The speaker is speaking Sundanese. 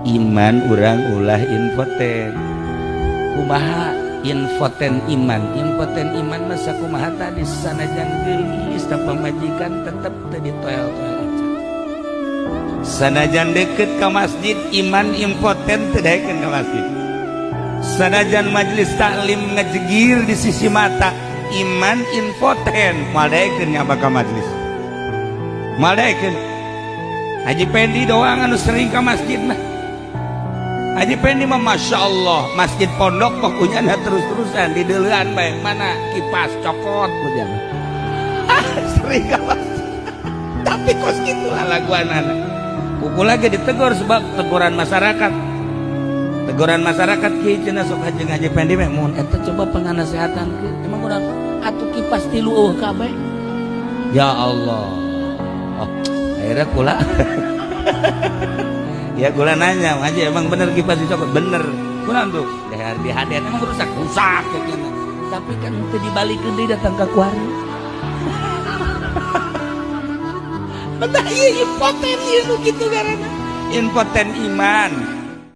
Iman urang ulah impoten. Kumaha impoten iman? Impoten iman masa kumaha tadi, sanajan geulis tah pamajikan tetep teu ditoel-toel aja. Sanajan deket ke masjid, iman impoten, teu daekeun ka masjid. Sanajan majelis taklim ngejegir di sisi mata, iman impoten, moal daekeun nyaba ka majelis, moal daekeun. Haji Pendi doang anu sering ke masjid mah. Haji Pendi mah Masya Allah, masjid pondok pokoknya nah terus-terusan di deulean bae, mana kipas cokot punya. Ah, sering ke masjid. Tapi kos kitu lah laguanana. Kuku lagi ditegur sebab teguran masyarakat. Teguran masyarakat, "Ki," cenah, "sok haji Haji Pendi mah mun eta coba penganasehatan ke." Emang urang atuh kipas tilu eueuh kabeh. Ya Allah. Oh, akhirnya kula ya kula nanya aja, "Emang bener kipas dicopot?" "Bener." "Kurang tuh leher di haden emang rusak?" "Rusak," katanya. Tapi kan teu dibalikeun deui datang ka kuari. Entah, iya, impoten ieu nu kitu karena impoten iman.